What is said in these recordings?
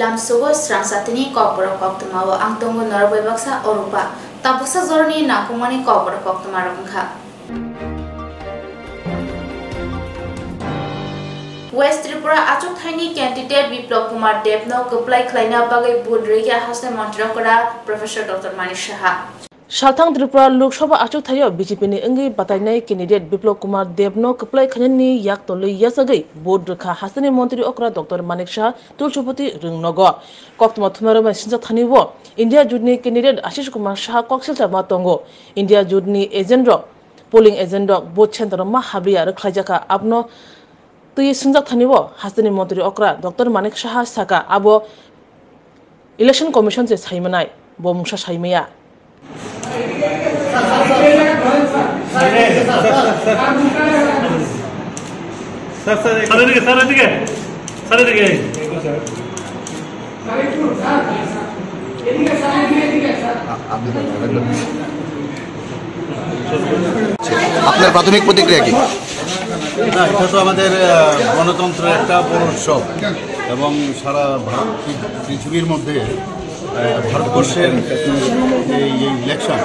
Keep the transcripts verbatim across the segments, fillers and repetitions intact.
Lamsugo srang satini kokborok koktwmao ang tongo norok bai baksa Orupa. Tabuksa jorani nangkukmani kokborok koktwmarok wngkha. West Tripura achukthai ni candidate Biplab Kumar Deb no kwplai khlaina bagwi vote rwikha hasteni montri okra Professor Doctor Manik Saha. Salthang Tripura Lok Sabha achukthai o B J P ni wngwi batainai candidate Biplab Kumar Deb no kwplai khlainani yak tolwi yachagwi vote rwkha hasteni montri okra Doctor Manik Saha Tulsupati Rwngnogo. Koktwma thumnairok bai sinijak thani o India jut ni candidate Ashish Kumar Saha kok silchar ma tongo. India jut ni agent rok, polling agent rok vote center o ma habriya rwkhlaijakha, abono twi swngjak thani o hasteni montri okra Doctor Manik Saha saka abo Election Commission se saimanai, bo mungsa saimaya. Sir, sir, এদিকে, স্যার, এদিকে। স্যার, এদিকে। আপনার প্রাথমিক প্রতিক্রিয়া কি? না, এটা তো আমাদের, আহ, গণতন্ত্রের একটা বড় উৎসব এবং সারা ভারত, পৃথিবীর মধ্যে, আহ, ভারতবর্ষের এই, এই ইলেকশন,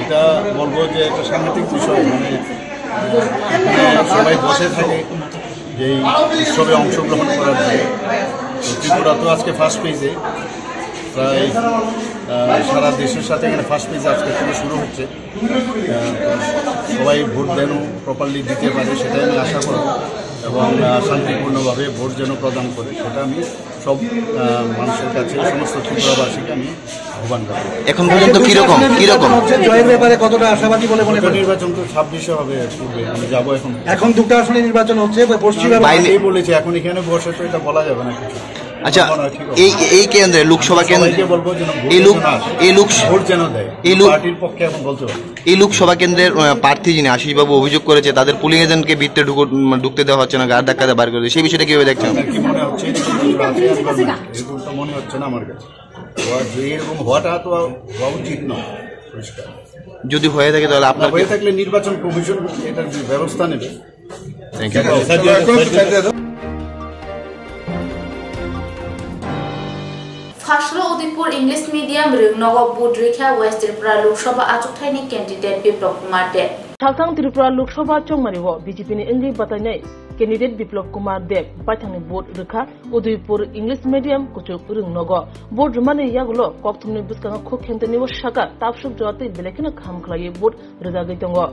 এটা বলবো যে একটা সাংঘাতিক বিষয়। মানে, আহ, এখানে সবাই বসে থাকে, যেই উৎসবে অংশগ্রহণ করার জন্য। তো ত্রিপুরা তো আজকে ফার্স্ট ফেজে, প্রায়, আহ, সারা দেশের সাথে এখানে ফার্স্ট ফেজ আজকে থেকে শুরু হচ্ছে। আহ, তো সবাই ভোট যেন প্রপারলি দিতে পারে, সেটাই আমি আশা করব। এবং, আহ, শান্তিপূর্ণভাবে ভোট যেন প্রদান করে, সেটা আমি সব, আহ, মানুষের কাছে, সমস্ত ত্রিপুরাবাসীকে আমি আহ্বান করব। এখন পর্যন্ত কিরকম, কিরকম? হচ্ছে জয়ের ব্যাপারে কতটা আশাবাদী বলে মনে করেন? নির্বাচন তো ছাব্বিশে হবে, পূর্বে আমি যাবো এখন। এখন দুটো আসনে নির্বাচন হচ্ছে, পশ্চিম এবং বাইরে- আগেই বলেছি, এখন এখানে বসে তো এটা বলা যাবে না কিছু। আচ্ছা, আমার আর কি কথা। এই, এই কেন্দ্রে লোকসভা কেন্দ্রে সবাইকে বলবো যেন ভোট এই লোক-, যেন আসে। এই লোক-, ভোট যেন দেয়। এই লোক-, পার্টির পক্ষে এখন বলতে পারবো না। এই লোকসভা কেন্দ্রের, আহ, প্রার্থী যিনি আশিসবাবু অভিযোগ করেছে, তাদের পোলিং এজেন্টকে ভিতরে ঢুকো-, ঢুকতে দেওয়া হচ্ছে না, গাড় ধাক্কা দিয়ে বার করে দেয়, সেই বিষয়টা কিভাবে দেখছেন? আপনার কি মনে হচ্ছে এরকম কিছু আছে? একবার না, এরকম তো মনে হচ্ছে না আমার কাছে। হওয়া, যে এরকম হওয়াটা তো হওয়া উচিত নয়, পরিষ্কার। যদি হয়ে থাকে তাহলে আপনার হয়ে থাকলে নির্বাচন কমিশন এটার ব্যবস্থা নেবে। Thank you. Phasalo Udaipur English Medium Rwngnogo vote rwkha West Tripura Lok Sabha achukthai ni candidate Biplab Kumar Deb. Salthang Tripura Lok Sabha chongmari o B J P ni wngwi batainai candidate Biplab Kumar Deb baithangni vote rwkha Udaipur English Medium kuchuk Rwngnogo. Vote rwmani yagulo kokthumni bwskango khuk khenteni o saka tabsuk jora tei belai kheno kaham khlaiwi vote rwjagwi tongo.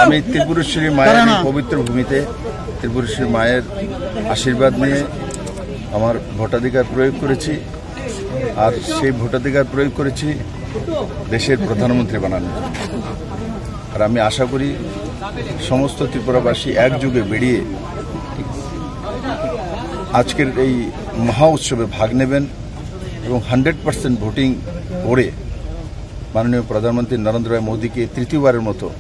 আমি ত্রিপুরেশ্বরী মায়ের এই পবিত্র ভূমিতে ত্রিপুরেশ্বরী মায়ের আশীর্বাদ নিয়ে আমার ভোটাধিকার প্রয়োগ করেছি, আর সেই ভোটাধিকার প্রয়োগ করেছি দেশের প্রধানমন্ত্রী বানানোর। আর আমি আশা করি সমস্ত ত্রিপুরাবাসী একযোগে বেরিয়ে আজকের এই মহা উৎসবে ভাগ নেবেন এবং হান্ড্রেড পার্সেন্ট ভোটিং করে মাননীয় প্রধানমন্ত্রী নরেন্দ্র ভাই মোদীকে তৃতীয়বারের মতো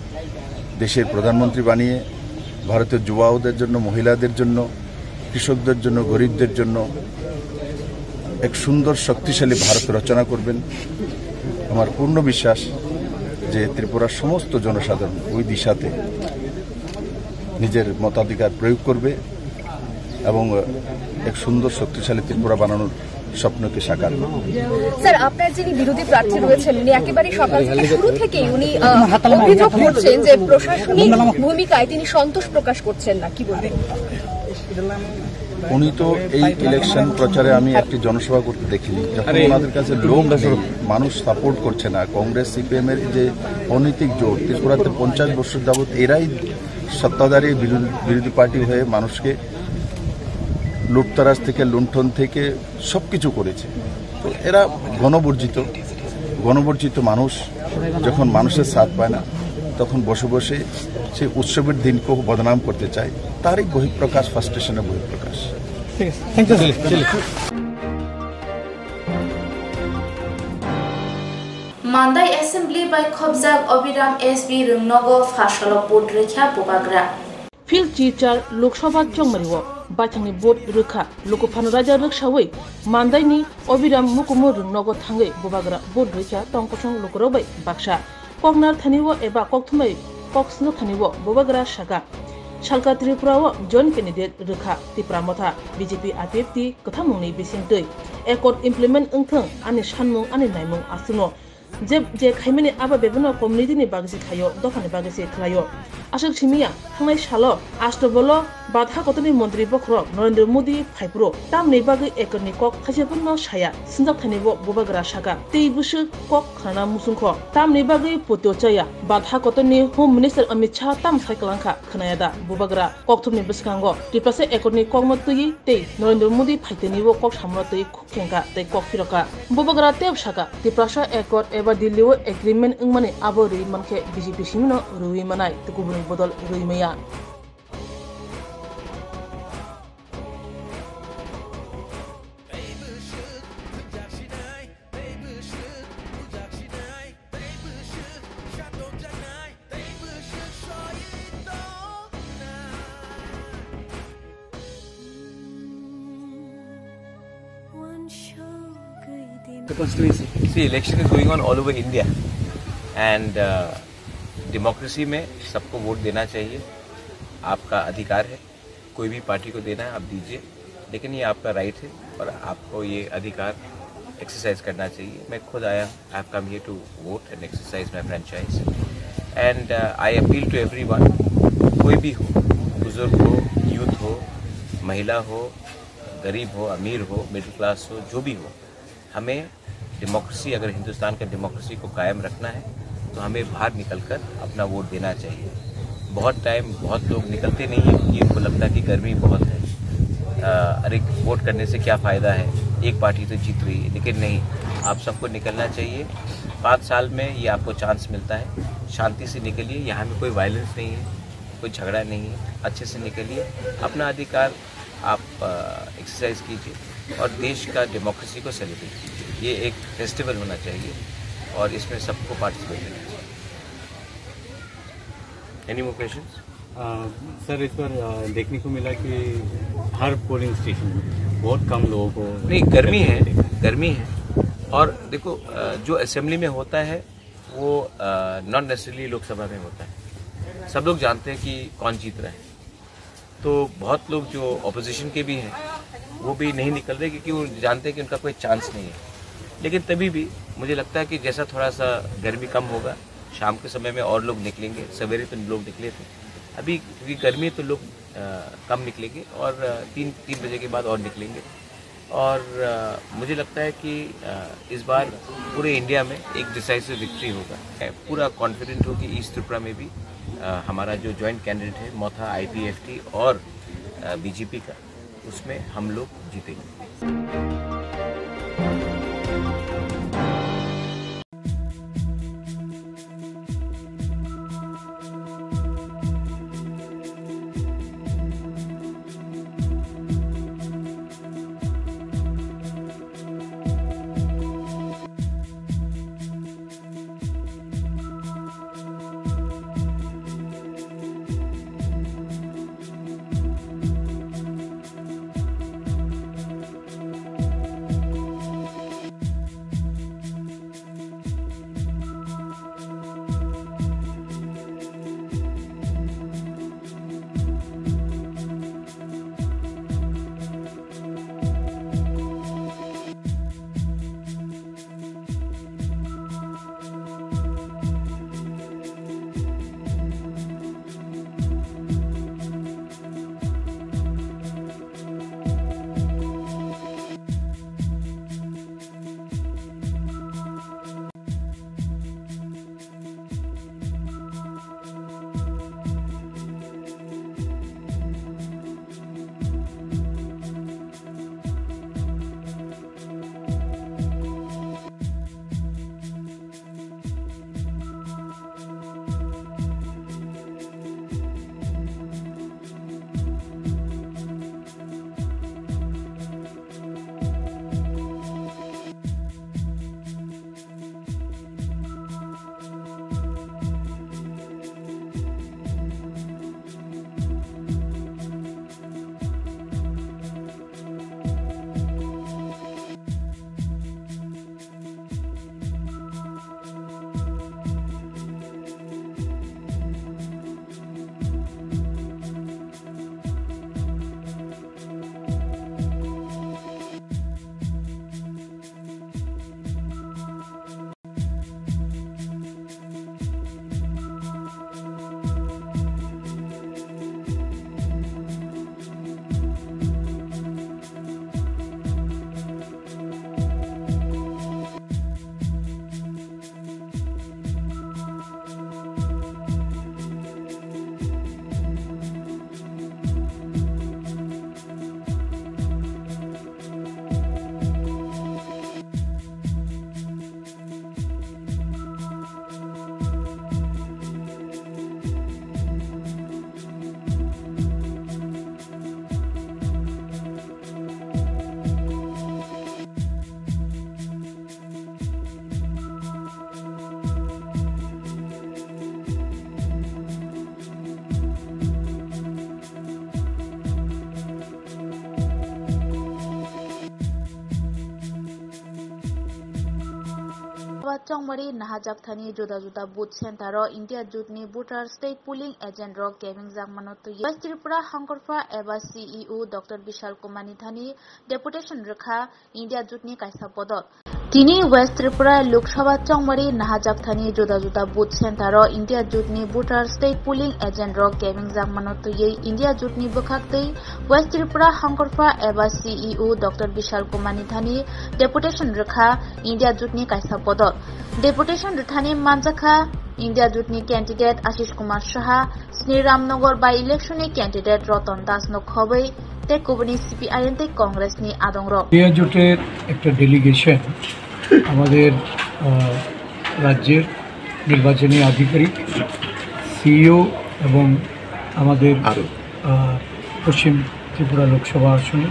দেশের প্রধানমন্ত্রী বানিয়ে ভারতের যুবাদের জন্য, মহিলাদের জন্য, কৃষকদের জন্য, গরিবদের জন্য এক সুন্দর শক্তিশালী ভারত রচনা করবেন। আমার পূর্ণ বিশ্বাস যে ত্রিপুরার সমস্ত জনসাধারণ ওই দিশাতে নিজের মতাধিকার প্রয়োগ করবে এবং এক সুন্দর শক্তিশালী ত্রিপুরা বানানোর স্বপ্নকে সাকার করবে। স্যার, আপনার যিনি বিরোধী প্রার্থী রয়েছেন, উনি একেবারে সকাল থেকে, শুরু থেকেই উনি, আহ, অভিযোগ করছেন যে প্রশাসনিক ভূমিকায় তিনি সন্তোষ প্রকাশ করছেন না, কি বলবেন? উনি তো এই ইলেকশন প্রচারে আমি একটি জনসভা করতে দেখিনি, যখন ওনাদের কাছে লোক নেই, মানুষ সাপোর্ট করছে না, কংগ্রেস সিপিএম এর যে অনৈতিক জোট, ত্রিপুরাতে পঞ্চাশ বছর যাবত এরাই সত্তাধারী বিরোধী, বিরোধী পার্টি হয়ে মানুষকে লুটতরাজ থেকে, লুণ্ঠন থেকে সবকিছু করেছে। তো এরা গণবর্জিত, গণবর্জিত মানুষ যখন মানুষের সাথ পায় না, তখন বসে বসে সেই উৎসবের দিনকেও বদনাম করতে চায়। তারই বহিঃপ্রকাশ, ফ্রাস্ট্রেশনের বহিঃপ্রকাশ। ঠিক আছে, thank you. Mandai Assembly bai khobjak Obiram S B Rwngnogo phasalo vote rwkha Bubagra. Phil Silchar Lok Sabha chongmari o baithangni vote rwkha, lukuphano raida rwksawi Mandaini Obiram Mukumu Rwngnogo thangwi Bubagra vote rwkha tongkosong lukurok bai baksa. Koknar thani o eba kokthumbai kok swngjak thani o Bubagra saka. Salka Tripura o joint candidate rwkha Tipra Motha, B J P I P F T kwthamungni bisingtwi. Accord implement wngthwng ani sanmung ani naimung aswkno. Je, je khaimani abo bebeno community ni bagwi se khaio, dophani bagwi se khlaio. Aswk simiya, thangnai salo Astabolo Badha kotorni montri bokhorok Narendra Modi phaiphuru tamni bagwi accord ni kok thaisa phano saya, swngjak thani bo bubagra saka. Tei bwswk kok khnana muchungkho. Tamni bagwi putio chaya, Badha kotorni Home Minister Amit Shah tam sai kwlangkha, khnaya da bubagra? Kokthumni bwskango Tiprasa accord ni kokno twiwi tei Narendra Modi phaitwini o kok samano twiwi khuk khengkha tei kok phirokha. Bubagra teibo saka, Tiprasa accord eba Delhi o agreement wngmani abo rwi mankhe B J P simino rwi manai tei kubuni bodol rwi maya. The constituency. See, election is going on all over India, and uh, democracy में सबको वोट देना चाहिए, आपका अधिकार है। कोई भी पार्टी को देना है, आप दीजिए, लेकिन ये आपका राइट है और आपको ये अधिकार एक्सरसाइज करना चाहिए। मैं खुद आया, I have come here to vote and exercise my franchise, and I appeal to everyone, कोई भी हो, बुजुर्ग हो, यूथ हो, महिला हो, गरीब हो, अमीर हो, मिडिल क्लास हो, जो भी हो, हमें डेमोक्रेसी, अगर हिंदुस्तान का डेमोक्रेसी को कायम रखना है, तो हमें बाहर निकलकर अपना वोट देना चाहिए। बहुत टाइम बहुत लोग निकलते नहीं हैं, क्योंकि उनको लगता है कि गर्मी बहुत है। अ, अरे, वोट करने से क्या फ़ायदा है, एक पार्टी तो जीत रही है। लेकिन नहीं, आप सबको निकलना चाहिए। पाँच साल में ये आपको चांस मिलता है, शांति से निकलिए। यहाँ में कोई वायलेंस नहीं है, कोई झगड़ा नहीं है। अच्छे से निकलिए, अपना अधिकार आप एक्सरसाइज कीजिए और देश का डेमोक्रेसी को सेलिब्रेट कीजिए। ये एक फेस्टिवल होना चाहिए और इसमें सबको पार्टिसिपेट करना चाहिए। Any more questions? सर, इस बार अ, देखने को मिला कि हर पोलिंग स्टेशन में बहुत कम लोगों को नहीं, गर्मी है, गर्मी है। और देखो, अ, जो असेंबली में होता है, वो नॉट नेसेसरली लोकसभा में होता है। सब लोग जानते हैं कि कौन जीत रहा है। तो बहुत लोग जो अपोजिशन के भी हैं, वो भी नहीं निकल रहे, क्योंकि वो जानते हैं कि उनका कोई चांस नहीं है। लेकिन तभी भी मुझे लगता है कि जैसा थोड़ा सा गर्मी कम होगा, शाम के समय में और लोग निकलेंगे। सवेरे तो लोग निकले थे, अभी क्योंकि गर्मी है तो लोग अ, कम निकलेंगे और अ, तीन, तीन बजे के बाद और निकलेंगे। और अ, मुझे लगता है कि अ, इस बार पूरे इंडिया में एक डिसाइसिव विक्ट्री होगा। मैं पूरा कॉन्फिडेंट हूँ कि ईस्ट त्रिपुरा में भी अ, हमारा जो जॉइंट कैंडिडेट है मोथा, आईपीएफटी और बीजेपी का, उसमें हम लोग जीतेंगे। Chongmari nahajak thani juda juda booth center o India Jut ni voters tei polling agent rok kebeng jak mano twi West Tripura Hangkorpha eba C E O Doctor Bishal Kumar ni thani deputation rwkha India Jut ni kaisa bodol. Tini West Tripura Lok Sabha Chongmari nahajak thani juda juda booth center o India Jut ni voters tei polling agent rok kebeng jak mano twi India Jut ni bwkhak tei West Tripura Hangkorpha eba C E O Doctor Bishal Kumar ni thani deputation rwkha India Jut ni kaisa bodol. Deputation rwthani manjakha India Jut ni candidate Ashish Kumar Saha, Sri Ramnagar by election ni candidate Ratan Das no khobwi tei kubuni C P I M tei Congress ni adongrok. India জোটের একটা ডেলিগেশন আমাদের আহ, রাজ্যের নির্বাচনী আধিকারিক, সিইও এবং আমাদের আরও। আহ, পশ্চিম ত্রিপুরা লোকসভা আসনে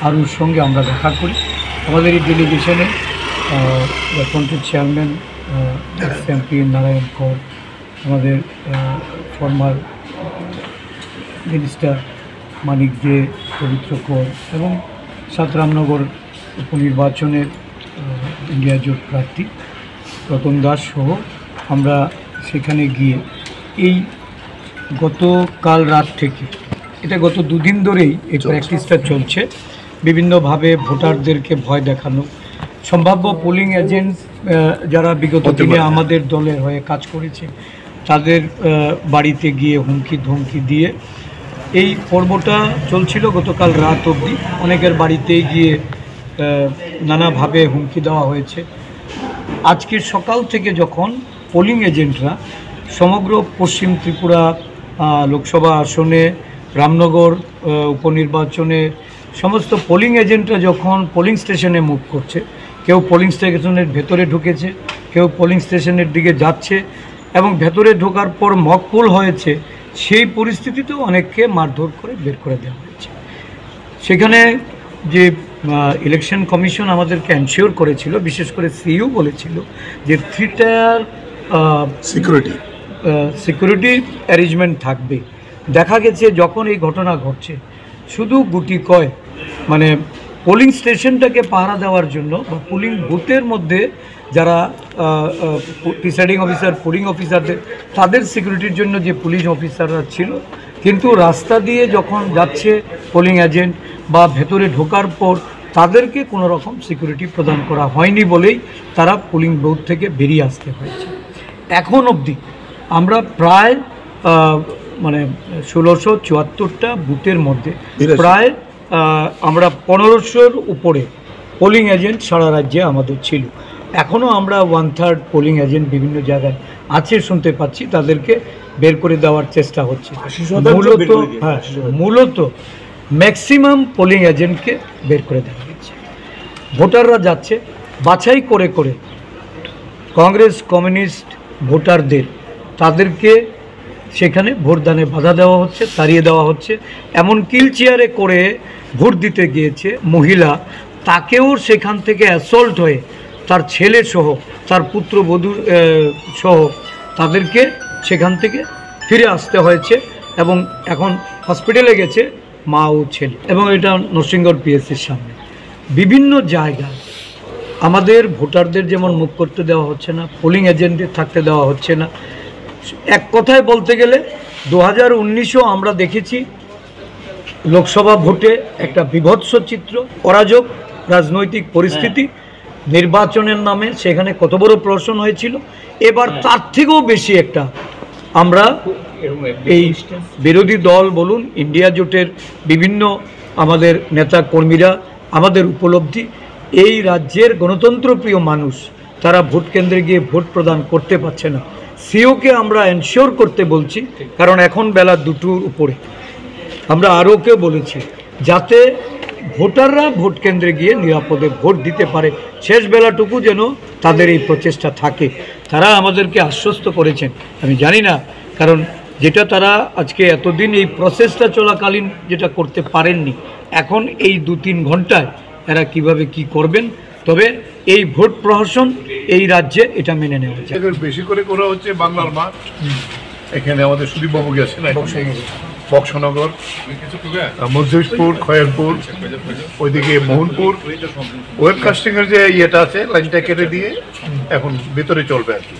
আরুর সঙ্গে আমরা দেখা করি। আমাদের এই ডেলিগেশনে আহ, রেসপন্সিভ চেয়ারম্যান, আহ, এক্স এমপি নারায়ণ কর, আমাদের ফর্মার মিনিস্টার মানিক দে, পবিত্র কর এবং সাত রামনগর উপনির্বাচনের আহ, ইন্ডিয়া জোট প্রার্থী রতন দাস সহ আমরা সেখানে গিয়ে এই গতকাল রাত থেকে, এটা গত দুদিন ধরেই এই চলছে। প্র্যাকটিসটা চলছে, বিভিন্নভাবে ভোটারদেরকে ভয় দেখানো, সম্ভাব্য পোলিং এজেন্ট যারা বিগত হতে দিনে পারে। আমাদের দলের হয়ে কাজ করেছে, তাদের আহ, বাড়িতে গিয়ে হুমকি ধমকি দিয়ে এই পর্বটা চলছিল গতকাল রাত অবধি। অনেকের বাড়িতেই গিয়ে আহ, নানাভাবে হুমকি দেওয়া হয়েছে। আজকে সকাল থেকে যখন পোলিং এজেন্টরা সমগ্র পশ্চিম ত্রিপুরা আহ, লোকসভা আসনে, রামনগর আহ, উপনির্বাচনে সমস্ত পোলিং এজেন্টরা যখন পোলিং স্টেশনে মুভ করছে, কেউ পোলিং স্টেশনের ভেতরে ঢুকেছে, কেউ পোলিং স্টেশনের দিকে যাচ্ছে এবং ভেতরে ঢোকার পর মকপোল হয়েছে, সেই পরিস্থিতিতেও অনেককে মারধর করে বের করে দেওয়া হয়েছে। সেখানে যে ইলেকশন কমিশন আমাদেরকে এনশিওর করেছিল, বিশেষ করে সিইও বলেছিল যে three tyre security. Security arrangement থাকবে। দেখা গেছে যখন এই ঘটনা ঘটছে, শুধু গুটি কয়, মানে, পোলিং স্টেশনটাকে পাহারা দেওয়ার জন্য বা পোলিং বুথের মধ্যে যারা প্রিসাইডিং অফিসার, পোলিং অফিসারদের, তাদের সিকিউরিটির জন্য যে পুলিশ অফিসাররা ছিল, কিন্তু রাস্তা দিয়ে যখন যাচ্ছে পোলিং এজেন্ট বা ভেতরে ঢোকার পর তাদেরকে কোনো রকম সিকিউরিটি প্রদান করা হয়নি বলেই তারা পোলিং বুথ থেকে বেরিয়ে আসতে হয়েছে। এখন অবধি আমরা প্রায় আহ, মানে ষোলোশো চুয়াত্তরটা বুথের মধ্যে বিরাশি। প্রায় আহ, আমরা পনেরোশোর উপরে পোলিং এজেন্ট সারা রাজ্যে আমাদের ছিল। এখনও আমরা ওয়ান থার্ড পোলিং এজেন্ট বিভিন্ন জায়গায় আছে শুনতে পাচ্ছি, তাদেরকে বের করে দেওয়ার চেষ্টা হচ্ছে। আশি শতাংশ মূলত বের করে দিয়েছে, হ্যাঁ, আশি শতাংশ। মূলত ম্যাক্সিমাম পোলিং এজেন্টকে বের করে দেওয়া হয়েছে। ভোটাররা যাচ্ছে বাছাই করে করে, কংগ্রেস, কমিউনিস্ট ভোটারদের, তাদেরকে সেখানে ভোটদানে বাধা দেওয়া হচ্ছে, তাড়িয়ে দেওয়া হচ্ছে। এমন কিল চেয়ারে করে ভোট দিতে গিয়েছে মহিলা, তাকেও সেখান থেকে অ্যাসল্ট হয়ে তার ছেলে সহ, তার পুত্রবধূ, আহ, সহ তাদেরকে সেখান থেকে ফিরে আসতে হয়েছে এবং এখন হসপিটালে গেছে মা ও ছেলে। এবং এটা নরসিংগড় পিএসসির সামনে। বিভিন্ন জায়গায় আমাদের ভোটারদের যেমন মুভ করতে দেওয়া হচ্ছে না, পোলিং এজেন্টদের থাকতে দেওয়া হচ্ছে না। এক কথায় বলতে গেলে দু হাজার উনিশেও আমরা দেখেছি লোকসভা ভোটে একটা বীভৎস চিত্র, অরাজক রাজনৈতিক পরিস্থিতি, নির্বাচনের নামে সেখানে কত বড় প্রহসন হয়েছিল। এবার হ্যাঁ। তার থেকেও বেশি একটা আমরা এরকম একটা এই সিস্টেম। বিরোধী দল বলুন, ইন্ডিয়া জোটের বিভিন্ন আমাদের নেতা কর্মীরা, আমাদের উপলব্ধি, এই রাজ্যের গণতন্ত্রপ্রিয় মানুষ তারা ভোট কেন্দ্রে গিয়ে ভোট প্রদান করতে পারছে না। সিইওকে আমরা এনশিওর করতে বলছি, কারণ এখন বেলা দুটোর উপরে। আমরা আরও কেউ বলেছি, যাতে ভোটাররা ভোট কেন্দ্রে গিয়ে নিরাপদে ভোট দিতে পারে, শেষ বেলাটুকু যেন তাদের এই প্রচেষ্টা থাকে। তারা আমাদেরকে আশ্বস্ত করেছেন, আমি জানি না, কারণ যেটা তারা আজকে এতদিন এই প্রসেসটা চলাকালীন যেটা করতে পারেননি, এখন এই দু তিন ঘন্টায় এরা কিভাবে কি করবেন। তবে এই ভোট প্রহসন এই রাজ্যে এটা মেনে নেওয়া যায়। এখানে বেশি করে করা হচ্ছে বাংলার মাঠ। এখানে আমাদের সুদীপ বাবু গেছেন এখন। বক্সনগর, আহ, মজলিশপুর, খয়েরপুর, ওইদিকে মোহনপুর, ওয়েব কাস্টিং এর যে ইয়েটা আছে, লাইনটা কেটে দিয়ে এখন ভিতরে চলবে আর কি।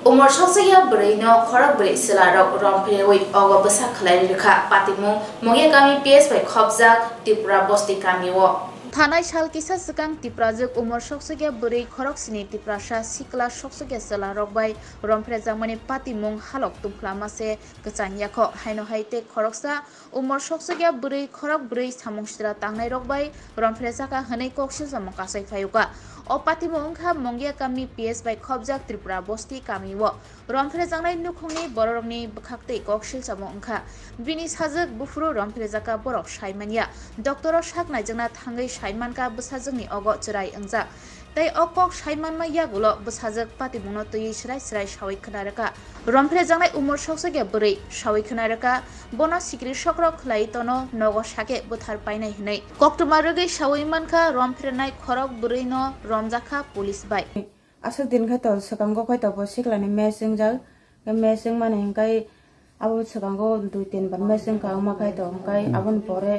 Umor soksokya bwrwi no khorok bwrwi chwla rok rom phrewi ogo bwsa khlai rwkha patimung Mongya kami P S bai khopjak Tripura bosti kami o. Thanai sal kisa swkang Tiprajwk umor soksokya bwrwi khorok sini Tiprasa sikla soksokya chwla rok bai rom phrejakmani patimung halok tungphla ma se kwchang yakho haino hai tei khoroksa umor soksokya bwrwi khorok bwrwi samung sitra tangnai rok bai rom phrejakha hwnwi kok silchamo kasai phaiwkha. O patimung wngkha Mongya kami P S bai khopjak Tripura bosti kami o. Rom phrejaknai nukhungni bororokni bwkhaktwi kok silchamo wngkha. Bini sajwk buphuru rom phrejakha borok sai manya. Doctoro sak naijakna thangwi sai mankha bwsajwkni ogo chwrai wngjak. Tei o kok sai manma yagulo bwsajwk patimungno twiwi swrai swrai saui khna rwkha. Rom phrejaknai umor soksokya bwrwi saui khna rwkha. Bono sikri sokrok khlai tono nogo sake bwthar painai hwnwi. Koktwma rwgwi saui mankha rom phrenai khorok bwrwino romjakha police bai. Aswk din khai to swkango khai to bo siklani match wngjak. Khe match wngmani hwnkhai abo swkango dui tin bar match wngkha, wngma khai to hwnkhai Hmm. aboni pore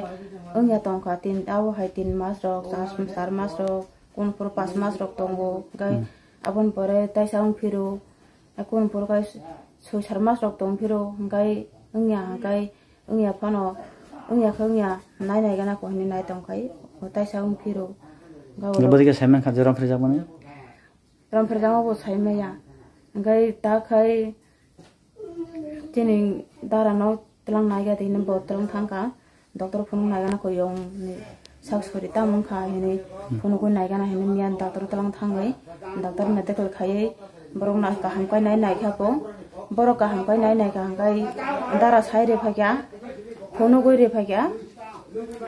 wngya tongkha tin, abo hai tin mas rok, char, char mas rok, kunu phuru pas mas rok tongo. Hwnkhai Hmm. aboni pore taisa wng phiro, kunu phuru khai soi sar mas rok tong phiro, hwnkhai wngya, hwnkhai wngya phano, wngya khe wngya, nai nai gana ko hinwi nai tongkhai, taisa wng phiro. Hwnkhai oro- Bwdike sai mankha je rom phrejakmani? Rom phrejakma bo sai maya. Hwnkhai ta khai chini dara no twlang naiga de hinwi bo twlang thangkha. Doctor phunuk naigana koi yong ni sak sori tamo wngkha hinwi phunugwi naigana hinwi miya doctor twlang thangwi doctor medical khaiwi borok no kaham kai nai naikha bo. Borok kaham kai nai naikha hwnkhai dara sai rwphaikha, phunugwi rwphaikha.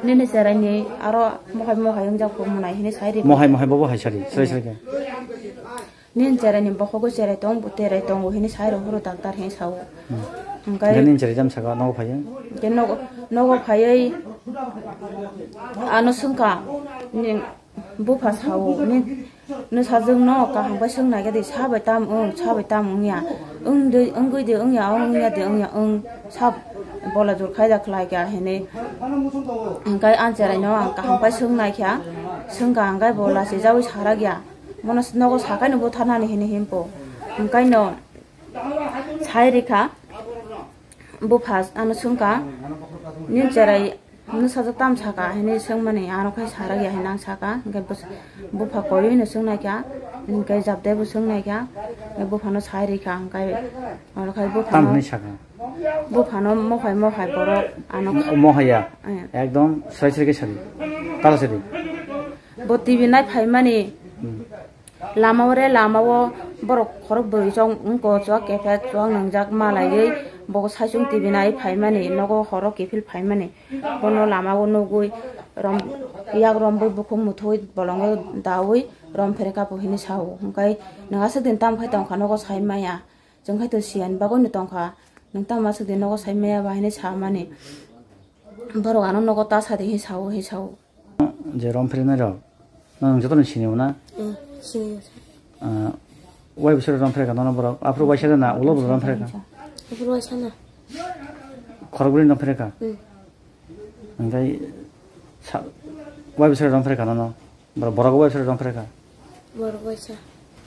Nini cheraini aro mohai mohai wngjak phuru mwnai hini sai ri. Mohai mohai bobo hai sari, srai srai khe. Nini cheraini bokhogwi cherai tong, bo cherai tongo hini sai ro horo doctor hini sao. Hmm. Hwnkhe Hwnkhe nini cherai jam saka nogo phaiya? Hwnkhe nogo, nogo phaiwi ano swngkha, ni bupha sao, ni Nwsajwkno kaham khe swng nai khe di, sa bai tam wng, sa bai tam wng ya. Wng di, wngwi di wng ya, wng ya di wng ya, wng sa bola jor khaijak khlai kha hinwi. Hwnkhe ang cheraino ang kaham khe swng nai kha, swng kha hwnkhe bo lachijaui sarak ya. Bono nogo sakhaino butharnani hinwi himpo. Hwnkhe no sai rikha, bupha ano swngkha, nini cherai Nwsajwk tam saka hinwi swngmani, ano khai sarak ya hinwi ang saka, hwnkhe bwsa-, bupha koiwi no swngnaikha, hwnkhe jabde bo swngnaikha, hwnkhe buphano sai rikha, hwnkhe oro khai Tam buphano, hwnwi saka. Buphano mohai mohai borok ano Mo-, mohai ya. Eh. Ekdom srai srai khe sadi. Tala sadi. Bo T V nai phaimani. Hmm. Lama o re, lama o borok khorok bwrwi chwng wngko, chuak kephek, chuak nwngjak malaiwi bo saichung T V nai phaimani, nogo horo kiphil phaimani. Bono lama o nugwi rom, yak romwi bukhuk muthungwi bolongo daui rom phere kapo hinwi sao. Hwnkhe nwng aswk din tam khai tongkha nogo sai maya. Chwng khai to siyan bagwi no tongkha. Nwng tamo aswk din nogo sai maya ba hinwi samani. Borok ano nogo ta sadi hinwi sao, hinwi sao. Je rom phrenai rok, nwng jotono sini o na? Hmm, sini o. Ah, wai bwswk rom phrekha nono borok? Aphuru waisa na, ulo bo rom phrekha? Aphuru waisa na. Khorok bwrwi rom phrekha? Hmm. Hwnkhe sa-, wai bwswk rom phrekha nono? Borok, borok wai bwswk rom phrekha? Borok waisa.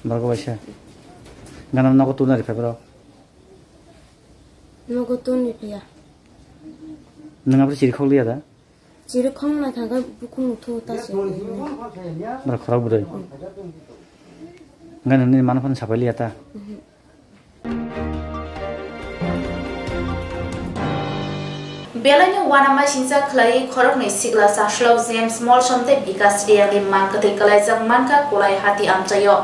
Borok waisa. Gana nogo tuna rikha borok? Nogo tun rikha ya. Nwng aphuru chiri khok liya da? Chiri khong nai thangkhe bukhung muthu ta se. Bwrwi khorok bwrwi. Ngai nini mano phano sapai liya ta. Belaino uanama singcha khlaiwi khoroknwi sikla Chaslok James Molsom tei Bikas Riyangni mang kwthwi kwlaijak mankha Kolai hati amchaio.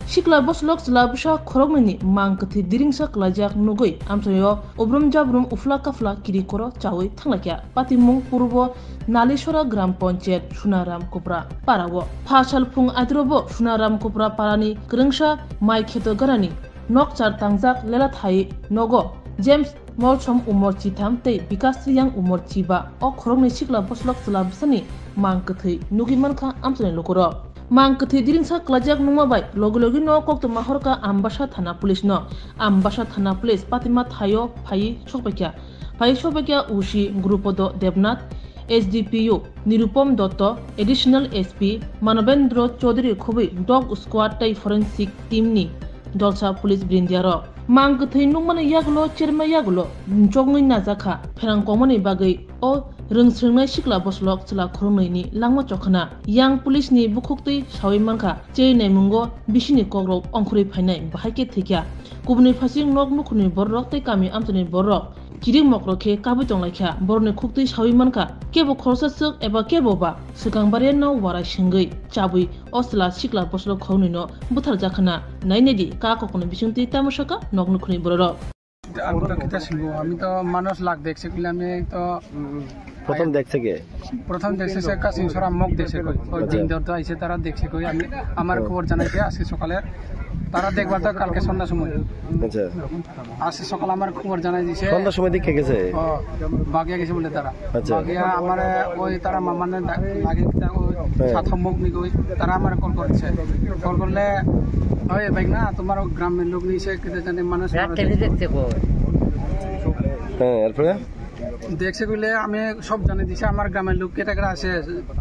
Sikla bwslok chwla bwsa khoroknwini mang kwthwi diringsa kwlaijak nugwi amchaio ubrum jabrum uphla kaphla kiri koro chaui thanglaikha. Patimung Purbo Nalisora Gram Panchayat Sunaram Kopra parao. Pha salphung adirokbo Sunaram Kopra parani kwrwngsa mai kheto ganani nokchar tangjak lelathai nogo James Molsom umor chitham tei Bikas Riyang umor chiba. O khoroknwi sikla bwslok chwla bwsani mang kwthwi nugwi mankha amchaini lukurok. Mang kwthwi diringsa kwlaijak nungma bai logi logi no koktwma horkha Ambasa thana police no. Ambasa thana police patima thaio phaiwi sokpaikha. Phaiwi sokpaikha O C Gurupodo Debnath, S D P O Nirupom Dotto, Additional S P Manobendra Chaudhary khobwi dog squad tei forensic team ni dolsa police brindia rok. Mang kwthwi nukmani yagulo cherma yagulo choknwi najakha pherang kongmani bagwi o rwngsrwngnai sikla bwswlok chwla khoroknwi ni langma chokhana. Yang police ni bukhuktwi sawi mankha, chei naimungo bisini kokrok ongkhorwi phainai, bahai khe thwikha. Kubuni phasing nok nukhungni bororok tei kami amchaini bororok kirik mokrok khe kabwi tonglaikha. Borokni khuktwi sawi mankha, kebo khoroksa swk eba kebo ba swkang baria no warai swngwi chabwi o chwla sikla bwswlok khoroknwi no butharjakhana. Nainedi ka kokno bisingtwi tamo sakha nok nukhungni bororok. আমি তো কিতা শুনবো, আমি তো মানুষ লাখ দেখছে কিলে আমি তো প্রথম দেখছে কে? প্রথম দেখছে সে কাসিং সরা মুখ দেখছে কই, ওই আচ্ছা। দিন দর তো আইছে তারা দেখছে কই, আমি আমার হুম। খবর জানাইছে আজকে সকালে, তারা দেখবার তো কালকে সন্ধ্যার সময়। আচ্ছা। আজকে সকালে আমার খবর জানাই দিছে। সন্ধ্যার সময় দেখে গেছে? ও, বাগিয়া গেছে বলে তারা। আচ্ছা। বাগিয়া আমার ওই তারা মামানে দা-, লাগে কিতা ওই হ্যাঁ। সাত মুখ নি কই, তারা আমার কল করেছে। কল করলে, "ওই ভাই না, তোমার গ্রামের লোক নিছে কিতা জানে মানুষ মারা যায়।" হ্যাঁ, এরপরে? দেখছে কইলে আমি সব জানাই দিছি, আমার গ্রামের লোক কেটা কেটা আছে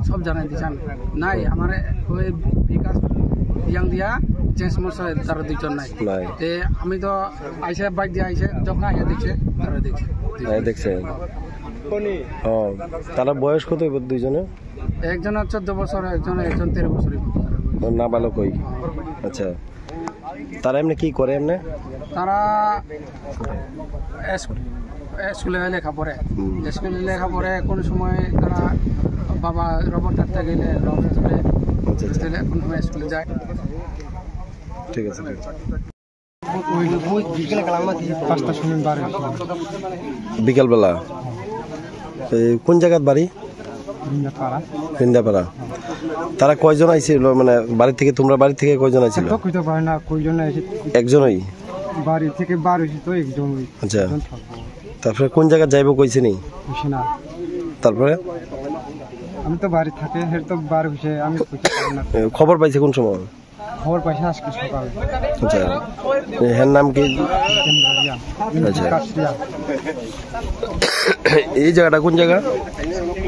সব জানাই দিছি আমি। নাই, আমার ওই বিকাশ ইয়াং দিয়া জেন্টস মশাই তারা দুইজন নাই। নাই। তে আমি তো আইসে বাইক দিয়ে আইসে, যখন আইয়া দেখছে, তারা দেখছে। হ্যাঁ, দেখছে। ও, তারা বয়স কত হইব দুইজনে? একজন চোদ্দ বছর, একজন, একজন তেরো বছর হইব। নাবালক ওই। আচ্ছা। তারা এমনি কি করে এমনি? তারা এস-, স্কুলে লেখা পড়ে। হুম। স্কুলে লেখা পড়ে, কোন সময় তারা বাবা রবট কাটতে গেলে রবট ধরে, আচ্ছা, আচ্ছা। ধরে কোন সময় স্কুলে যায়। ঠিক আছে, ঠিক আছে। পাঁচটার সময় বার হয়েছে। বিকালবেলা? এই কোন জায়গার বাড়ি? বৃন্দাপাড়া। বৃন্দাপাড়া। তারা কয়জন আইছিল? মানে, বাড়ি থেকে, তোমরা বাড়ি থেকে কয়জন আইছিল? তো কইতে পারে না, কয়জন আইছে। একজনই? বাড়ি থেকে বার হয়েছে তো একজনই। আচ্ছা। একজন থাকবো। তারপরে কোন জায়গায় যাইবো কইছে নি? কইছে না। তারপরে? আমি তো বাড়ি থাকে, হের তো বার হয়েছে, আমি কইতে পারি না। এ, খবর পাইছে কোন সময়? খবর পাইছে আজকে সকালে। আচ্ছা। এ, হের নাম কি? জিতেন্দ্র রিয়া। আচ্ছা। কাশিয়া। এই জায়গাটা কোন জায়গা?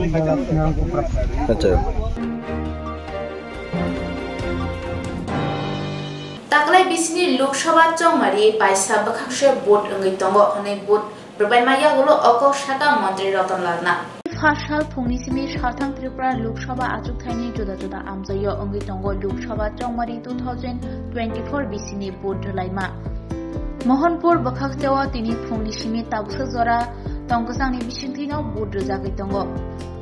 এই জায়গা নারায়ণপুর। আচ্ছা। Taklai bisini Lok Sabha chongmari paisa bwkhakse vote wngwi tongo hwnwi vote rwbaima yagulo o kok sakha Montri Roton Lal Nath. Pha sal phungni simi salthang Tripura Lok Sabha achukthayni juda juda amchaio wngwi tongo Lok Sabha chongmari two thousand twenty-four bisini vote rwlaima. Mohanpur bwkhakseo tini phungni simi tabuksa jora tongkwchangni bisingtwino vote rwjagwi tongo.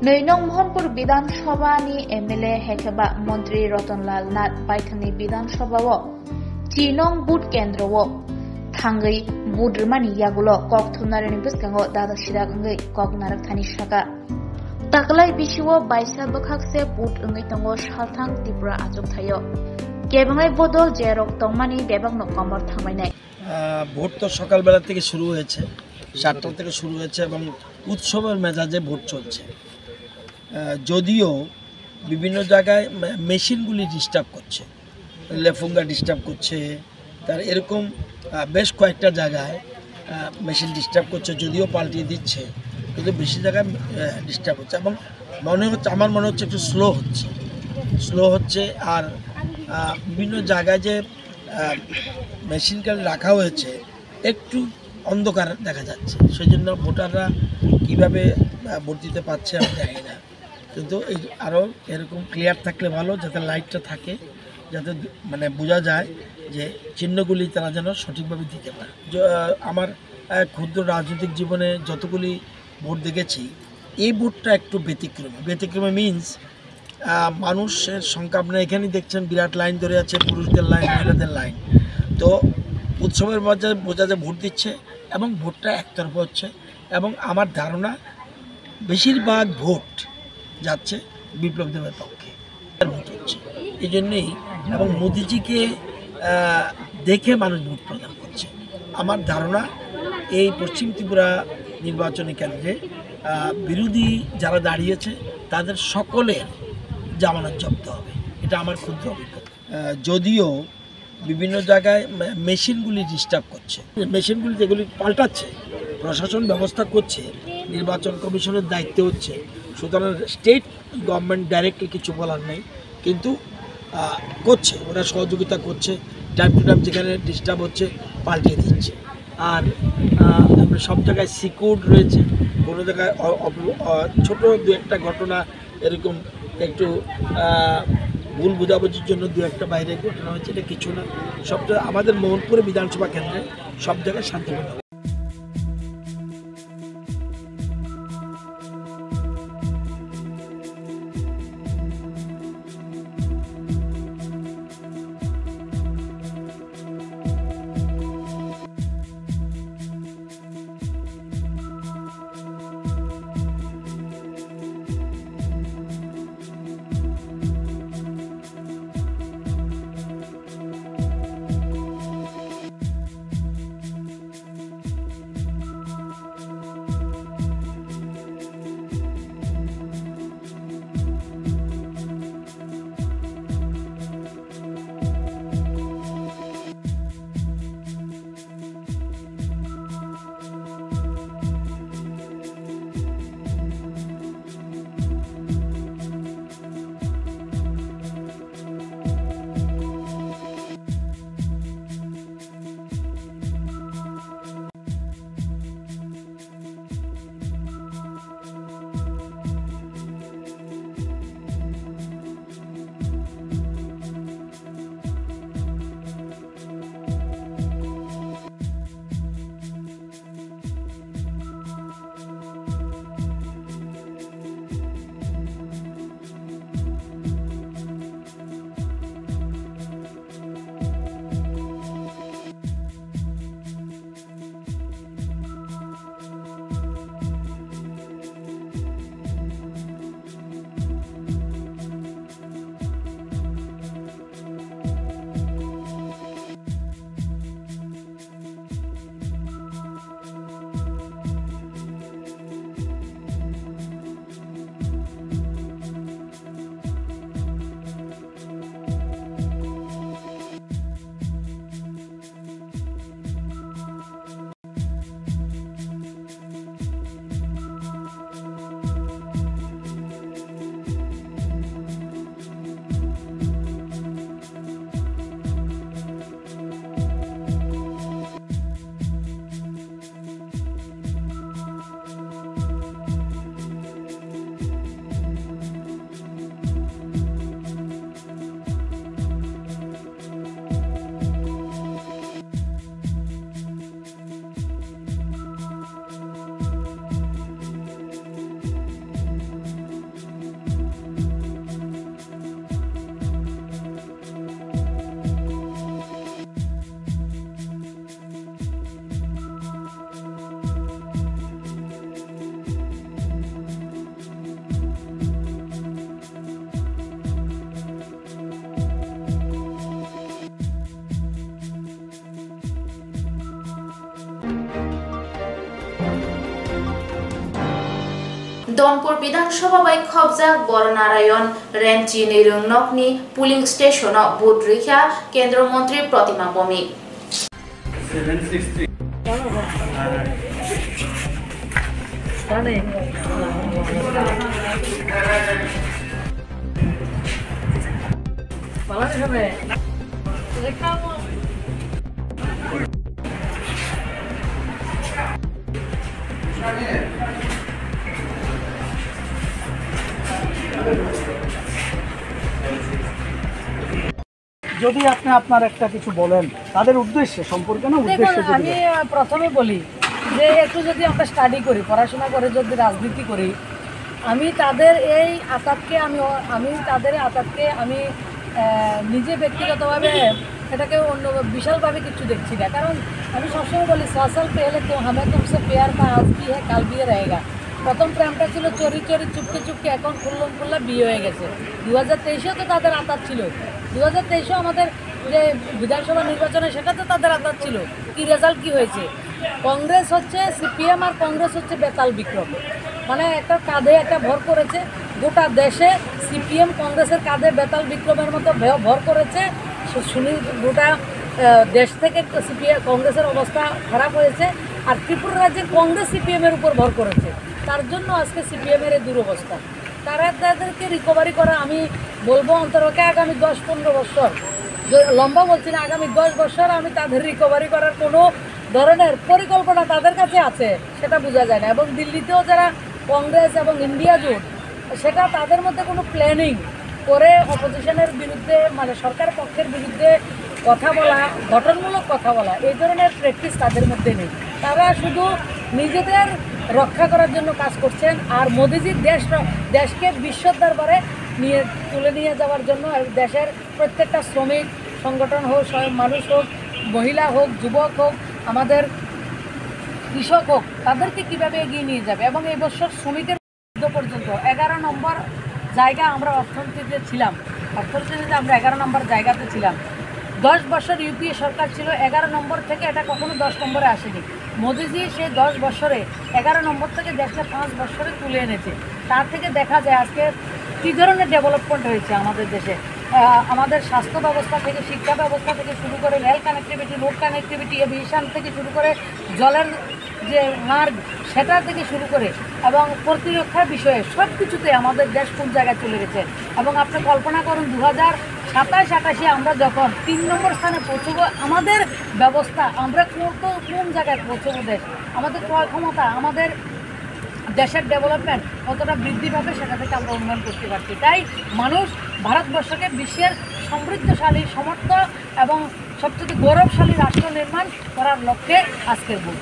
Nwi nong Mohanpur Bidhan Sabha ni M L A hai khe ba Montri Roton Lal Nath baithangni Bidhan Sabha o Chinong booth kendro o thangwi booth rwmani yagulo kok thumnairokni bwskango dada sirak wngwi kok narwk thani saka. Taklai bisio baisa bwkhakse booth wngwi tongo salthang Tripura achukthaio. Kebengnai bodol jerok tongmani bebakno komor thangbainai. আহ, ভোট তো সকালবেলা থেকে শুরু হয়েছে, সাতটা থেকে শুরু হয়েছে এবং উৎসবের মেজাজে ভোট চলছে। আহ, যদিও বিভিন্ন জায়গায় মে-, মেশিনগুলি ডিস্টার্ব করছে, লেফুঙ্গা ডিস্টার্ব করছে, তার এরকম, আহ, বেশ কয়েকটা জায়গায়, আহ, মেশিন ডিস্টার্ব করছে, যদিও পাল্টিয়ে দিচ্ছে, কিন্তু বেশি জায়গায়, আহ, ডিস্টার্ব হচ্ছে এবং মনে হচ্ছে, আমার মনে হচ্ছে একটু স্লো হচ্ছে, স্লো হচ্ছে। আর, আহ, বিভিন্ন জায়গায় যে, আহ, মেশিন গান রাখা হয়েছে, একটু অন্ধকার দেখা যাচ্ছে, সেই জন্য ভোটাররা কীভাবে, আহ, ভোট দিতে পারছে আমি জানি না। কিন্তু এই আরও এরকম ক্লিয়ার থাকলে ভালো, যাতে লাইটটা থাকে, যাতে দু-, মানে বোঝা যায় যে চিহ্নগুলি তারা যেন সঠিকভাবে দিতে পারে। য-, আহ, আমার, আহ, ক্ষুদ্র রাজনৈতিক জীবনে যতগুলি ভোট দেখেছি, এই ভোটটা একটু ব্যতিক্রমী। ব্যতিক্রমী মিন্স, আহ, মানুষের সংখ্যা আপনারা এখানেই দেখছেন, বিরাট লাইন ধরে আছে, পুরুষদের লাইন, মহিলাদের লাইন। তো উৎসবের মধ্যে বোঝা যায় ভোট দিচ্ছে এবং ভোটটা একতরফা হচ্ছে এবং আমার ধারণা বেশিরভাগ ভোট যাচ্ছে বিপ্লব দেবের পক্ষে। ভোট হচ্ছে এই জন্যেই এবং মোদিজিকে, আহ, দেখে মানুষ ভোট প্রদান করছে। আমার ধারণা এই পশ্চিম ত্রিপুরা নির্বাচনী কেন্দ্রে, আহ, বিরোধী যারা দাঁড়িয়েছে তাদের সকলের জামানত জব্দ হবে। এটা আমার ক্ষুদ্র অভিজ্ঞতা। আহ, যদিও বিভিন্ন জায়গায় মে-, মেশিনগুলি ডিস্টার্ব করছে, মেশিনগুলি যেগুলি পাল্টাচ্ছে, প্রশাসন ব্যবস্থা করছে, নির্বাচন কমিশনের দায়িত্বে হচ্ছে, সুতরাং স্টেট গভর্নমেন্ট ডাইরেক্টলি কিছু বলার নেই, কিন্তু আহ, করছে, ওরা সহযোগিতা করছে, টাইম টু টাইম যেখানে ডিস্টার্ব হচ্ছে পাল্টিয়ে দিচ্ছে। আর আহ, আমরা সব জায়গায় সিকিউরড রয়েছে, কোনো জায়গায় অ-, অপ-, আহ, ছোট দু একটা ঘটনা এরকম একটু আহ, ভুল বোঝাবুঝির জন্য দু একটা বাইরে ঘটনা হয়েছে, এটা কিছু না। সবটা আমাদের মোহনপুর বিধানসভা কেন্দ্রে সব জায়গায় শান্তিপূর্ণ। Donpur Bidhan Sabha bai khobjak Boro Narayon Renchi Nirung nokni polling station-o vote rikha Kendra Montri Protima Bhowmik. Seven six three. যদি আপনি আপনার একটা কিছু বলেন তাদের উদ্দেশ্যে, সম্পর্কে না উদ্দেশ্যে দেখুন, যদি আমি, বলেন। আহ, প্রথমে বলি যে একটু যদি আমরা স্টাডি করি, পড়াশোনা করে যদি রাজনীতি করি, আমি তাদের এই আতাতকে আমি অ-, আমি তাদের আতাতকে আমি, আহ, নিজে ব্যক্তিগতভাবে এটাকে অন্য বিশালভাবে কিছু দেখছি না। কারণ আমি সবসময় বলি, "সৌ সাল পেহলে তো হামে তুমসে পেয়ার থা, আজ ভি হ্যায়, কাল ভি রহেগা।" প্রথম প্রেমটা ছিল চোরি চোরি, চুপকে চুপকে, এখন খুল্লম খুল্লা বিয়ে হয়ে গেছে। দু হাজার তেইশেও তো তাদের আতাত ছিল, দু হাজার তেইশেও আমাদের যে বিধানসভা নির্বাচনে সেটা তো তাদের আতাত ছিল। কি রেজাল্ট কি হয়েছে? কংগ্রেস হচ্ছে, সিপিএম আর কংগ্রেস হচ্ছে বেতাল বিক্রম, মানে একটা কাঁধে একটা ভর করেছে। গোটা দেশে সিপিএম কংগ্রেসের কাঁধে বেতাল বিক্রমের মতো ভে-, ভর করেছে। সু-, সুনীল গোটা, আহ, দেশ থেকে সিপিএম কংগ্রেসের অবস্থা খারাপ হয়েছে। আর ত্রিপুরা রাজ্যে কংগ্রেস সিপিএম এর উপর ভর করেছে, তার জন্য আজকে সিপিএম এর এই দুরবস্থা। তারা তাদেরকে রিকভারি করা, আমি বলবো, অন্ততপক্ষে আগামী দশ পনেরো বছর, জ-, লম্বা বলছি না, আগামী দশ বছর আমি তাদের রিকভারি করার কোনো ধরনের পরিকল্পনা তাদের কাছে আছে, সেটা বোঝা যায় না। এবং দিল্লিতেও যারা কংগ্রেস এবং ইন্ডিয়া জোট, সেটা তাদের মধ্যে কোনো প্ল্যানিং করে অপোজিশনের বিরুদ্ধে, মানে, সরকার পক্ষের বিরুদ্ধে কথা বলা, গঠনমূলক কথা বলা, এই ধরনের প্র্যাকটিস তাদের মধ্যে নেই। তারা শুধু নিজেদের রক্ষা করার জন্য কাজ করছেন। আর মোদিজির দেশ, দেশকে বিশ্ব দরবারে নিয়ে, তুলে নিয়ে যাওয়ার জন্য দেশের প্রত্যেকটা শ্রমিক সংগঠন হোক, স্বয়ং মানুষ হোক, মহিলা হোক, যুবক হোক, আমাদের কৃষক হোক, তাদেরকে কিভাবে এগিয়ে নিয়ে যাবে। এবং এই বছর শ্রমিকের মধ্যে পর্যন্ত এগারো নম্বর জায়গা আমরা অর্থনীতিতে ছিলাম, অর্থনীতিতে আমরা এগারো নম্বর জায়গাতে ছিলাম। দশ বছর ইউপিএ সরকার ছিল, এগারো নম্বর থেকে এটা কখনো দশ নম্বরে আসেনি। মোদিজি সেই দশ বছরে এগারো নম্বর থেকে দেশকে পাঁচ বছরে তুলে এনেছে। তার থেকে দেখা যায় আজকে কী ধরনের ডেভেলপমেন্ট হয়েছে আমাদের দেশে। আহ, আমাদের স্বাস্থ্য ব্যবস্থা থেকে, শিক্ষা ব্যবস্থা থেকে শুরু করে, rail connectivity, road connectivity, aviation থেকে শুরু করে, জলের যে মার্গ, সেটা থেকে শুরু করে এবং প্রতিরক্ষা বিষয়ে সব কিছুতে আমাদের দেশ কোন জায়গায় চলে গেছে। এবং আপনি কল্পনা করুন, দু হাজার সাতাশ আটাশে আমরা যখন তিন নম্বর স্থানে পৌঁছবো, আমাদের ব্যবস্থা, আমরা কত, কোন জায়গায় পৌঁছবো দেশ, আমাদের ক্রয় ক্ষমতা, আমাদের দেশের ডেভেলপমেন্ট কতটা বৃদ্ধি পাবে, সেটা থেকে আমরা অনুমান করতে পারছি। তাই মানুষ ভারতবর্ষকে বিশ্বের সমৃদ্ধশালী, সমর্থ এবং সবচেয়ে গৌরবশালী রাষ্ট্র নির্মাণ করার লক্ষ্যে আজকের ভোট।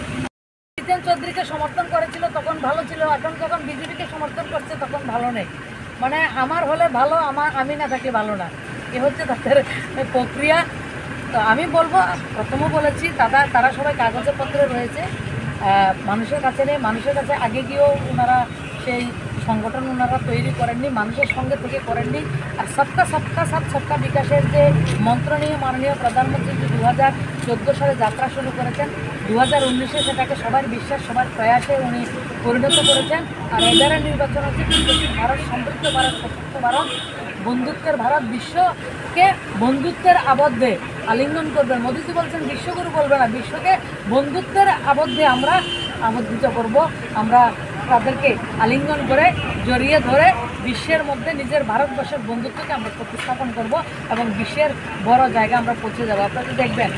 জিতেন চৌধুরীকে সমর্থন করেছিল তখন ভালো ছিল, এখন যখন বিজেপিকে সমর্থন করছে তখন ভালো নেই। মানে, আমার হলে ভালো, আমার, আমি না থাকলে ভালো না, এ হচ্ছে তাদের প্রক্রিয়া। তো আমি বলবো, প্রথমে বলেছি, তারা, তারা সবাই কাগজে পত্রে রয়েছে, আহ, মানুষের কাছে নেই। মানুষের কাছে আগে গিয়েও ওনারা সেই সংগঠন ওনারা তৈরি করেননি, মানুষের সঙ্গে থেকে করেননি। আর সবকা সবকা সাথ সবকা বিকাশের যে মন্ত্র নিয়ে মাননীয় প্রধানমন্ত্রী যে দু হাজার চোদ্দো সালে যাত্রা শুরু করেছেন, দু হাজার উনিশে সেটাকে সবার বিশ্বাস, সবার প্রয়াসে উনি পরিণত করেছেন। আর এবারের নির্বাচন হচ্ছে বিকশিত ভারত, সমৃদ্ধ ভারত, সশক্ত ভারত, বন্ধুত্বের ভারত, বিশ্বকে বন্ধুত্বের আবদ্ধে আলিঙ্গন করবেন। মোদীজি বলছেন বিশ্বগুরু বলবে না, বিশ্বকে বন্ধুত্বের আবদ্ধে আমরা আবদ্ধিত করব। আমরা তাদেরকে আলিঙ্গন করে, জড়িয়ে ধরে বিশ্বের মধ্যে নিজের ভারতবর্ষের বন্ধুত্বকে আমরা প্রতিস্থাপন করব এবং বিশ্বের বড় জায়গা আমরা পৌঁছে যাব। আপনারা দেখবেন,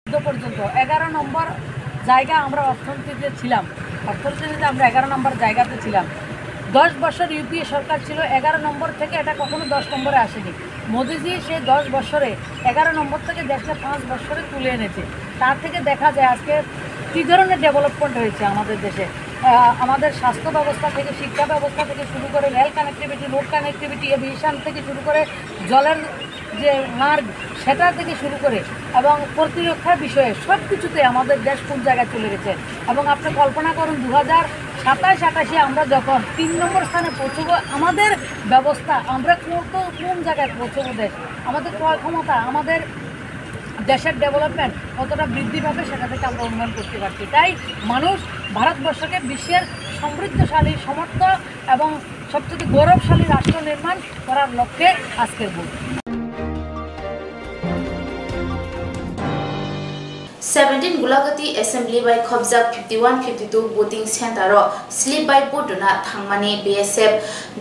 চোদ্দ পর্যন্ত এগারো নম্বর জায়গা আমরা অর্থনীতিতে ছিলাম, অর্থনীতিতে আমরা এগারো নম্বর জায়গাতে ছিলাম। দশ বছর ইউপিএ সরকার ছিল, এগারো নম্বর থেকে এটা কখনো দশ নম্বরে আসেনি। মোদিজি সেই দশ বছরে এগারো নম্বর থেকে দেশকে পাঁচ বছরে তুলে এনেছে। তার থেকে দেখা যায় আজকে কী ধরনের ডেভেলপমেন্ট হয়েছে আমাদের দেশে। আহ, আমাদের স্বাস্থ্য ব্যবস্থা থেকে, শিক্ষা ব্যবস্থা থেকে শুরু করে, rail connectivity, road connectivity, aviation থেকে শুরু করে, জলের যে মার্গ, সেটা থেকে শুরু করে এবং প্রতিরক্ষা বিষয়ে সব কিছুতে আমাদের দেশ কোন জায়গায় চলে গেছে। এবং আপনি কল্পনা করুন, দু হাজার সাতাশ আটাশে আমরা যখন তিন নম্বর স্থানে পৌঁছবো, আমাদের ব্যবস্থা, আমরা কত, কোন জায়গায় পৌঁছবো দেশ, আমাদের ক্রয় ক্ষমতা, আমাদের দেশের ডেভেলপমেন্ট কতটা বৃদ্ধি পাবে, সেটা থেকে আমরা অনুমান করতে পারছি। তাই মানুষ ভারতবর্ষকে বিশ্বের সমৃদ্ধশালী, সমর্থ এবং সবচেয়ে গৌরবশালী রাষ্ট্র নির্মাণ করার লক্ষ্যে আজকের vote. Seventeen Gulagati Assembly bai khopjak fifty one fifty two voting center o slip bai vote rwna thangmani B S F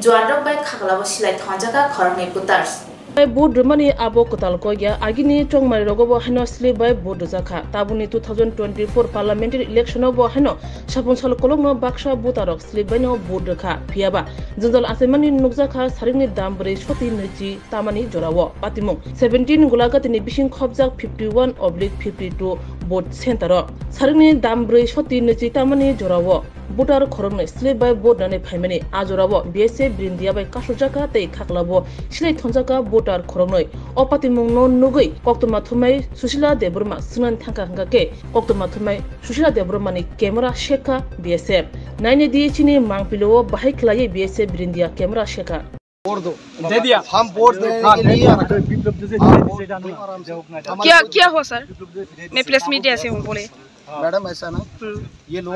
juan rok bai khaklao silai thongjak kha khoroknwi voters. Bai vote rwmani abo kwtal kok ya, agini chongmari rogo bo haino slip bai vote rwjak kha. Tabukni two thousand twenty-four parliamentary election o bo haino sapung sal kolokno baksa voter rok slip bai no vote rwkha. Phiya ba jwngjal achaimani nukjak kha, saringni dam bwrwi soti nwichi tamani jorao. Patimung seventeen Gulagati ni bising khopjak fifty one oblique fifty two vote center o saringni dam bwrwi soti nwichi tamani jorao. Voter khoroknwi slip bai vote rwnani phaimani. A jorao B S F Brindia bai kasukjak kha tei khaklao silai thongjak kha voter khoroknwi. O patimungno nugwi koktwma thumnai Susila Debbarma swngnani thangkha, hwnkha khe koktwma thumnai Susila Debbarmani camera sekha B S F. Naina di chini mangpilio bahai khlaiwi B S F Brindia camera sekha. दे दिया। हम वोट देने के लिए विप्लव जैसे हम वोट देंगे आराम से। क्या, क्या हुआ सर? मैं प्रेस मीडिया से हूँ, बोले। मैडम, ऐसा ना, हम्म। ये लोग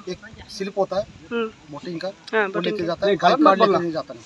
एक स्लिप होता है हम्म। वोटिंग का, हाँ, वो वोटिंग लेके का। जाता है, नहीं, गलत मत बोलना। लेके नहीं जाता नहीं।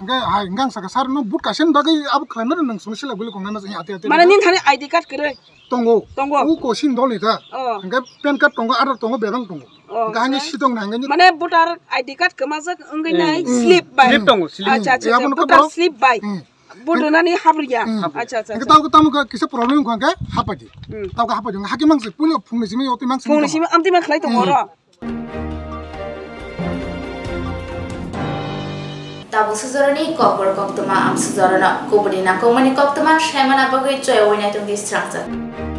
Hingke hai hingke ang saka sir no vote kaisa ni bagwi abo khlaimani nang sini sila guli kongnai mas ati ati. Mane nin thani I D card kwrwi? Tongo. Tongo. U kosin dol ni ta. Oh. Hingke PAN card tongo, Aadhaar tongo, bebang tongo. Oh, hingke hingke okay. Sitong na hingke ni. Mane voter I D card kwmajak wngwi nai slip bai. Slip tongo, slip. Acha, acha, ya, acha. Abono voter kabo slip bai. Hmm. Vote rwnani habriya. Hmm. Acha, acha, hingke acha. Tamo tamo kha kisa problem wngkha hingke hapaidi. Hmm. Tamo kha hapaidi. Hake mangsi pulo phungni simi oti mangsi. Phungni simi amti mang khlai tongo oro. Tabuk sujoroni kokbor koktwma, am sujorono kubuni nangkukmani koktwma saimana bagwi choya winai tongdi srangjak.